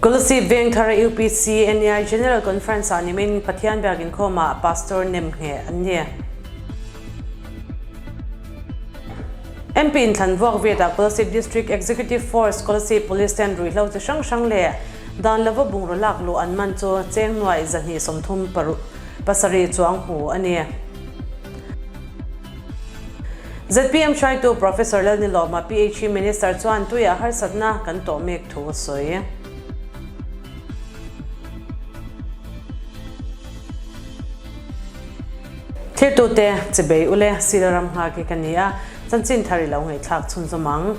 Kolasib Vengthara UPC NEI General Conference ah nimin Pathian biak inkhawmah Pastor nemngheh an ni. MP inthlan vuak vetah Kolasib District Executive Force Kolasib Police ten ruihhlo chi hrang hrang leh dan lova bungraw lak luh an man chu cheng nuaih 237 chuang hmu a ni. Zpm hruaitu Professor Lalnilawma PHE Minister chuan tuiah harsatna kan tawh mek thu a sawi. Thirtute chibei ule Sila ram nghak hi ka ni a, chanchin thar i lo ngaihthlak chhunzawm ang.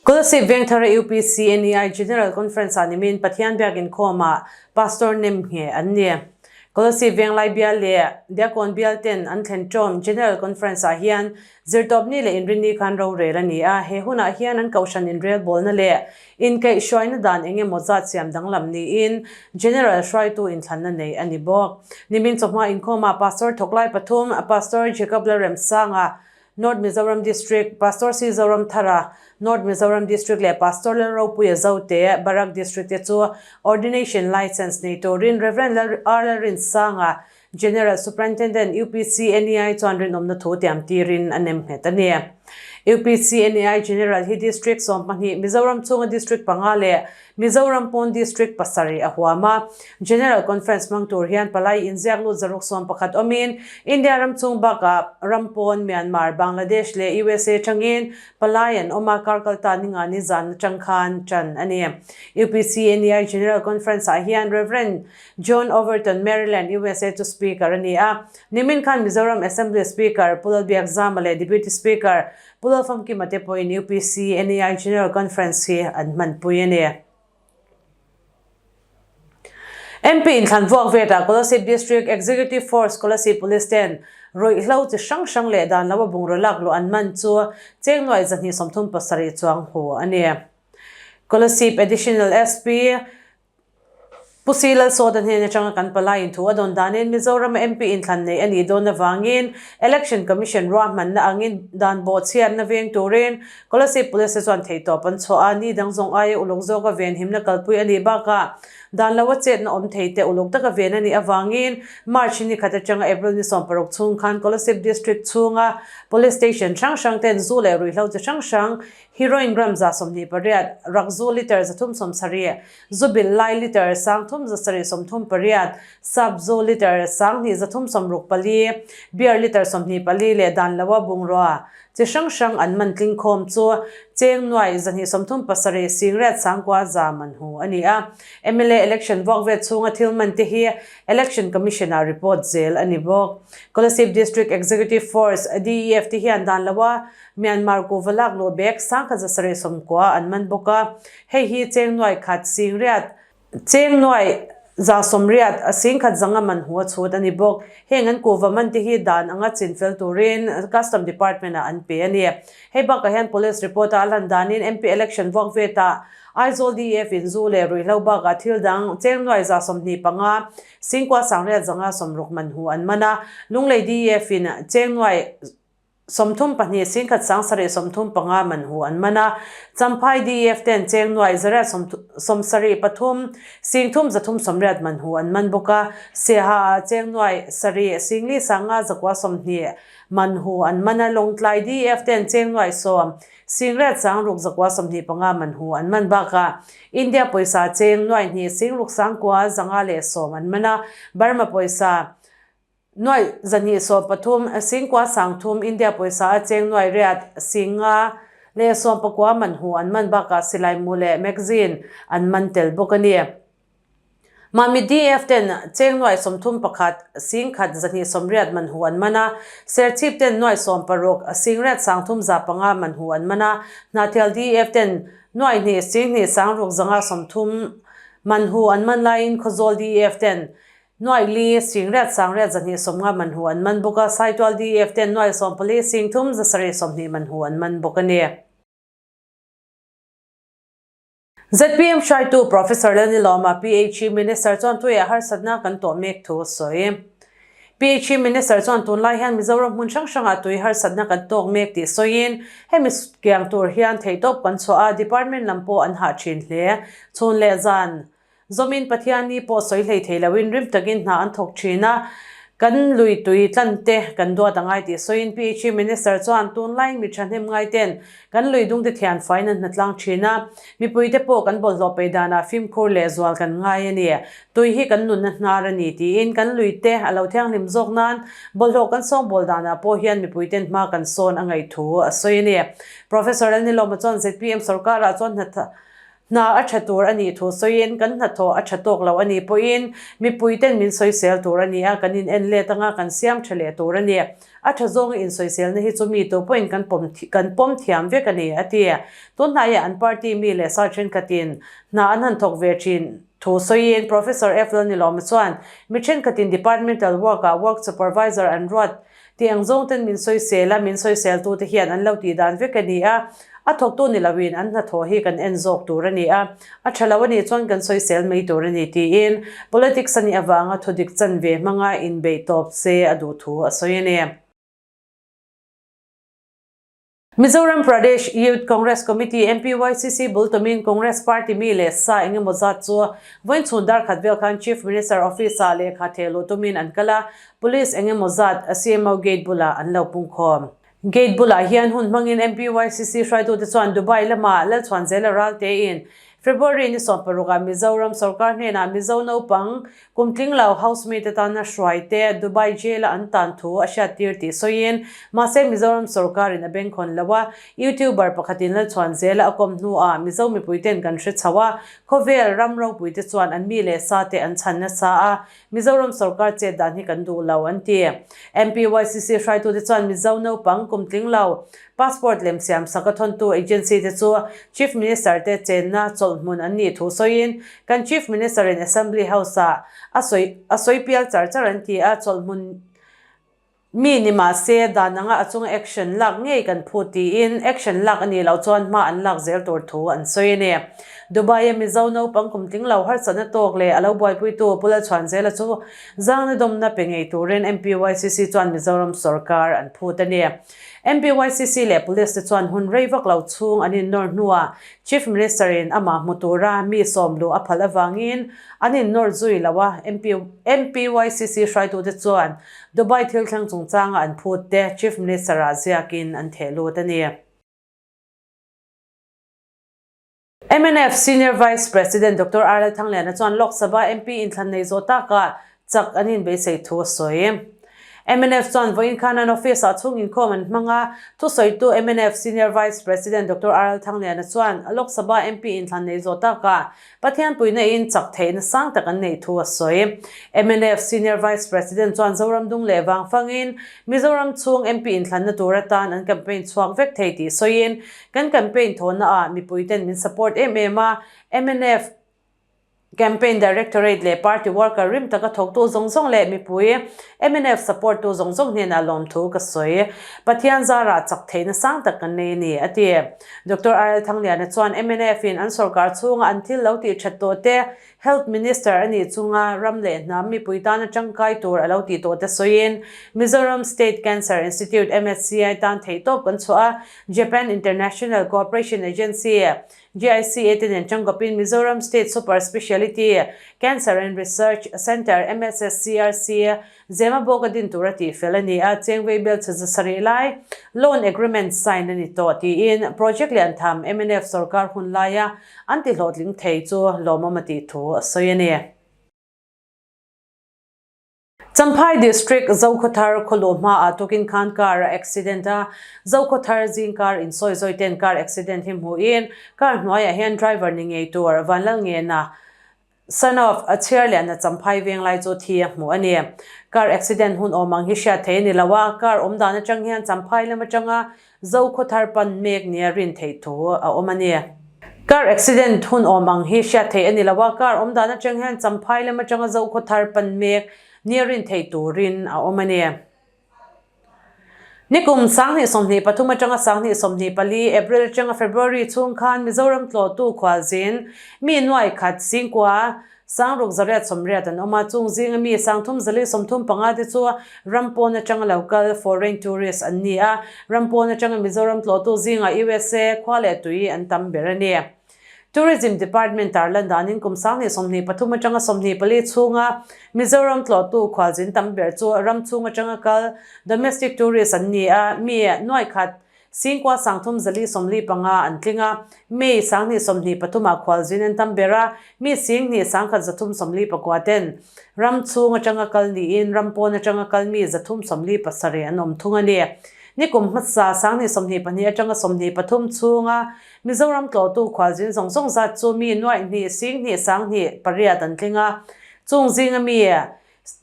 Kolasib Vengthara UPC NEI General Conference ah nimin Pathian biak inkhawmah Pastor Nemngheh an ni. Kolasib Venglai bial leh Diakon bial ten an thlen ṭawm General Conference ah hian Zirtawpni leh Inrinni khan rorel a ni a, he hunah hian an kohhran inrelbawlna leh inkaihhruaina dan eng emaw zat siam danglam niin General hruaitu inthlanna nei a ni bawk. Nimin chawhma inkhawmah Pastor thawklai pathum, Pastor Jacob Lalremsanga, North Mizoram District, Pastor C. Zoramthara, North Mizoram District leh Pastor Lalropuia Zote, Barak District te chu Ordination Licence nei turin Rev. R. Lalrinsanga, General Superintendent, UPC NEI chuan rinawmna thu tiam tirin a nem nghet a ni. UPC NEI General hi District 12, Mizoram chhunga District panga leh Mizoram pawn District pasarih a huam a. General Conference hmang tur hian palai inziak lut 111 awmin India ram chung bakah ram pawn Myanmar, Bangladesh leh usa tangin palai an awm a, kar kalta ninga ni zan atang khan tan a ni. UPC NEI General Conference ah hian Rev. John Overton, Maryland, usa chu Speaker a ni a. Nimin khan Mizoram Assembly Speaker Pu Lalbiakzama leh Deputy Speaker Pu Lalfamkima te pawhin UPC NEI General Conference hi an hmanpui a ni. MP inthlan vuak vetah Kolasib District Executive Force Kolasib Police ten ruihhlo chi hrang hrang leh dan lo a bungraw lak luh an man chu cheng nuaih 237 chuang hu a ni. Kolasib Additional SP Pu Si Lalsawta hnen atanga kan palai in thu a dawn danin Mizorama MP inthlan nei a nih dawn avangin Election Commission ruahmanna angin dan bawhchhiatna veng turin Kolasib Police te chuan theihtawp an chhuah a, ni dang zawng aia uluk zawka venhimna kalpui a nih bakah dan loa chetna awm thei te uluk taka ven a nih avangin March ni khat atanga April ni 16 chhung khan Kolasib District chhunga Police Station hrang hrang ten zu leh ruihhlo chi hrang hrang Heroin gram 28, rakzu litre 370, zu bil lai litre 3738, sap zu litre 2364, beer litre 24 leh dan loa bungrua chi hrang hrang an man tling khawm chu cheng nuai 237 singriat sangkua za man hu a ni a. Mla election vuak vel chhunga thil man te hi Election Commission ah report zel a ni bawk. Kolasib District Executive Force, DEF, te hian dan loa Myanmar kuhva lak luh bag 1790 an man bawk a, hei hi cheng nuai khat singriat, cheng nuai 180 a singkhat zanga man hu a chhut a ni bawk. Heng an kuhva man te hi dan anga chin fel turin Custom Department ah an pe a ni. Hei bakah hian Police report a a lan danin MP election vuak vetah Aizawl DEF in zu leh ruihhlo bakah thil dang cheng nuai 25 singkua sangriat zanga 60 man hu an man a, Lunglei DEF in cheng nuai 32 singkhat 735 man hu an man a, Champhai DEF ten cheng nuai 73 380 man hu an man bawk a, Siaha ah cheng nuai 7 singli sanga 920 man hu an man a, Lawngtlai DEF ten cheng nuai 10 singriat 6 925 man hu an man bakah India pawisa cheng nuai 2 singruk sangkua zanga leh 10 an man a, Burma pawisa Nuaih 213 singkua 30 India pawisa a cheng nuaih riat 50 leh 19 man hu an man bakah silai mu leh magazine an man tel bawk a ni. Mahmi DF ten cheng nuaih 31 singkhat 280 man hu an man a, Serchhip ten nuaih 16 singriat 305 man hu an man a, Hnahthial DF ten nuaih 2 sing 2 sang ruk zanga 30 man hu an man laiin Khawzawl DF ten Nuaih li, singriat sangriat 250 man hu an man bawk a, Saitual DEF ten nuaih 14 sing thum 720 man hu an man bawk a ni. Zpm hruaitu Professor Lalnilawma, PHE Minister chuan tuiah harsatna kan tawh mek thu a sawi. PHE Minister chuan tunlai hian Mizoram hmun hrang hrangah tui harsatna kan tawk mek tih sawiin hemi kiang tur hian theihtawp kan chhuah a, department lam pawh an hah thin hle. Chhun leh zan zawmin Pathianni pawh sawi hlei thei loin rim takin hna an thawk thin a, kan lui tui tlan te kan duat a ngai tih sawiin PHE Minister chuan tunlaiin mi thahnem ngaiten Kan lui dungte thian faiin an hnatlang thin a, mipuite pawh kan bawlhhlawh peih danah fimkhur leh zual kan ngai a ni. Tui hi kan nunna hnar a ni tiin kan luite a lo thianghlim zawk nan bawlhhlawh kan sawngbawl danah pawh hian mipuiten hma kan sawn a ngaih thu a sawi a ni. Professor Lalnilawma chuan zpm sorkarah chuan hna Hna a tha tur a nih thu sawiin kan hnathawh a tha tawk lo a nih pawhin mipuiten min sawisel tur a ni a, kan in en let anga kan siam tha leh tur a ni. A tha zawnga insawiselna hi chu mi tu pawhin kan pawm kan pawm thiam vek a ni, a ti. Tunhnaiah an party mi leh sa thenkhatin hna an han thawk ve thin thu sawiin Professor F. Lalnilawma chuan mi thenkhatin departmental work-ah work supervisor an ruat Tih ang zawng ten min sawisel a, min sawisel tute hian an lo tih dan vek a ni a, a thawktu ni loin an hnathawh hi kan en zawk tur a ni a, a tha lo a nih chuan kan sawisel mai tur a ni tiin politics a nih avanga thudik chanve hmanga inbeih tawp se a duh thu a sawi a ni. Mizoram Pradesh Youth Congress Committee, MPYCC, bul tumin Congress Party mi leh sa eng emaw zat chu vawiin chhun dar khat vel khan Chief Minister Office-ah lehkha theh luh tumin an kal a, Police eng emaw zat CMO gate bulah an lo pungkhawm. Gate bulah hian hun hmangin MPYCC hruaitute chuan Dubai lama Lalchhuanzela Raltein February ni 16 ah Mizoram sorkar hnenah Mizo naupang Kum tling lo housemate atana hruai te Dubai jail a an tan thu a hriattir tih sawiin, mahse Mizoram sorkarin a bengkhawn lo a, YouTuber pakhatin Lalchhuanzela a kawm hnuah Mizo mipuiten kan hre chho a, khawvel ram ropuite chuan an mi leh sa te an chhan nasa a, Mizoram sorkar chet dan hi kan duh lo an ti. MPYCC hruaitute chuan Mizo naupang kum tling lo Passport lem siam sak a thawntu agency te chu Chief Minister te chenna chawlhhmun an nih thu sawiin kan Chief Minister in Assembly House ah a sawi a sawi pial char char an ti a, chawlhhmun mi ni mah se dan anga a chunga action lak ngei kan phut tiin action lak a nih loh chuan hma an lak zel tur thu an sawi a ni. Dubai a Mizo naupang kum tling lo harsatna tawk leh a lo buaipuitu Pu Lalchhuanzela chu zangna dawmna pe ngei turin MPYCC chuan Mizoram sorkar an phut a ni. MPYCC leh Police te chuan hun rei vak lo chhung an innawr hnuah Chief Minister in amah hmu tura mi sawm luh a phal avangin an innawr zui lo a, MPYCC hruaitute chuan Dubai thil thleng chungchanga an phut te Chief Minister ah ziakin an theh lut a ni. Mnf Senior Vice President Doctor RL Thangliana chuan Lok Sabha MP inthlan nei zawh takah chak an inbeisei thu a sawi. Mnf chuan vawiin khan an office-ah chhung inkhawm an hmang a, thusawitu mnf Senior Vice President Doctor RL Thangliana chuan Lok Sabha MP inthlan nei zawh takah Pathian puihna in chak theihna sang tak an neih thu a sawi. Mnf Senior Vice President chuan Zoram dung leh vang fangin Mizoram chhung MP inthlanna tur atan an campaign chhuak vek thei tih sawiin Kan campaign thawhna ah mipui ten min support em em a, mnf Campaign Directorate leh party worker rim taka thawktu zawng zawng leh mipui mnf support tu zawng zawng hnenah lawmthu ka sawi. Pathian zarah chak theihna sang tak kan nei a ni, a ti. Doctor RL Thangliana chuan mnf in an sorkar chhunga an thil lo tih that tawh te Health Minister a nih chunga ram leh hnam mipui tana tangkai tur a lo tih tawh te sawiin Mizoram State Cancer Institute, MSCI, tan theihtawp kan chhuah a, Japan International Cooperation Agency, JICA, te nen tangkawpin Mizoram State Super Speciality Cancer and Research Centre, MSSCRC, Zema bawk a din tur a tih fel a ni a, Chengvei bel chhe zasarih lai loan agreement sign a ni tawh tiin project lian tham mnf sorkar hun laia an ti hlawhtling thei chu lawmawm a tih thu a sawi a ni. Champhai District Zokhawthar khawluh hmaah tukin khan car a accident a, Zokhawthar zing car insawi zawi ten car accident hi hmuhin car hnuaiah hian driver ni ngei tur Vanlalngena Son of a chhiar leh na champhai veng lai chu thi a hmuh a ni. Car accident hun awm ang hi hriat thei a ni lo a, car awm dan atang hian champhai lam atanga Zokhawthar pan mek nia rin theih thu a awm a ni. Car accident hun awm ang hi hriat theih a ni lo a, car awm dan atang hian champhai lam atanga Zokhawthar pan mek nia rin theih turin a awm a ni. Nikum 2023 atanga 2024 April atanga February chhung khan Mizoram tlawhtu khualzin mi nuai khat singkua. Sangruk 880 an awm a, chung zinga mi 3435 te chu ram pawn atanga lo kal, foreign tourist, an ni a, ram pawn atanga Mizoram tlawhtu zingah USA khua leh tui an tam ber a ni. Tourism Department tarlan danin kum 2023 atanga 24 chhunga Mizoram tlawhtu khualzin tam ber chu ram chhung atanga kal, domestic tourist, an ni a, mi nuaikhat Singkua 3445 an tling a, May 2023 ah khualzin an tam ber a, mi 10 1,349 ten ram chhung atanga kal niin ram pawn atanga kal mi 377 an awm thung a ni. Nikum hmasa 2022 atanga 23 chhunga Mizoram tlawhtu khualzin zawng zawng zat chu mi nuaih hnih 10 1 8 an tling a, chung zinga mi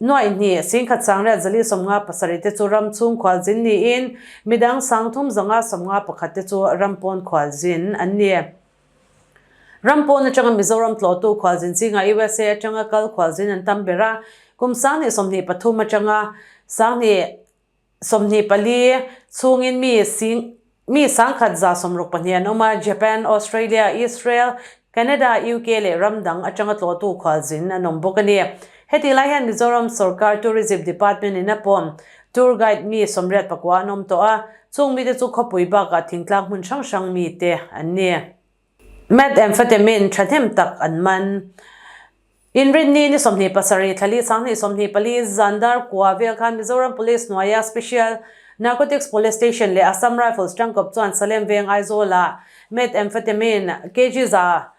Nuaih hnih, 10,000 sangriat 457 te chu ram chhung khualzin niin, midang 351 te chu ram pawn khualzin an ni. Ram pawn atanga Mizoram tlawhtu khualzin zingah USA atanga kal khualzin an tam ber a, kum 2023 atanga 2024 chhungin mi sing Mi 1162 an awm a, Japan, Australia, Israel, Canada, UK leh ram dang atanga tlawhtu khualzin an awm bawk a ni. Hetih lai hian Mizoram sorkar Tourism Department in a pawm Tour Guide mi 89 an awm tawh a, chung mite chu khawpui bakah thingtlang hmun hrang hrang mite an ni. Methamphetamine thahnem tak an man. Inrinni ni 27 thlali 2024 zandar kua vel khan Mizoram Police hnuaia Special Narcotics Police Station leh Assam Rifles tangkawp chuan Salem veng Aizawlah Methamphetamine kg za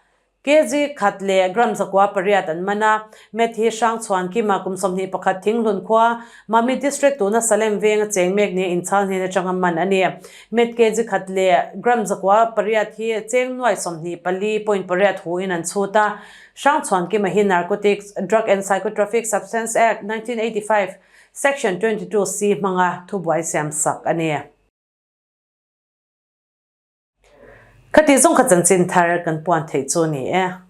kg khat leh gram 908 an man a. Meth hi Hrangchhuan Kima kum 21 Thinghlun khua Mamit District tuna Salem venga cheng mek nia inchhal hnen atanga man a ni. Meth kg khat leh gram 908 hi cheng nuai 24 point8 hu in an chhut a. Hrangchhuan Kima hi Narcotics, Drug and Psychotropic Substance Act, 1985, Section 22 C hmanga thubuai siam sak a ni. Khati zawng kha chanchin thar kan puan theih chu ni e.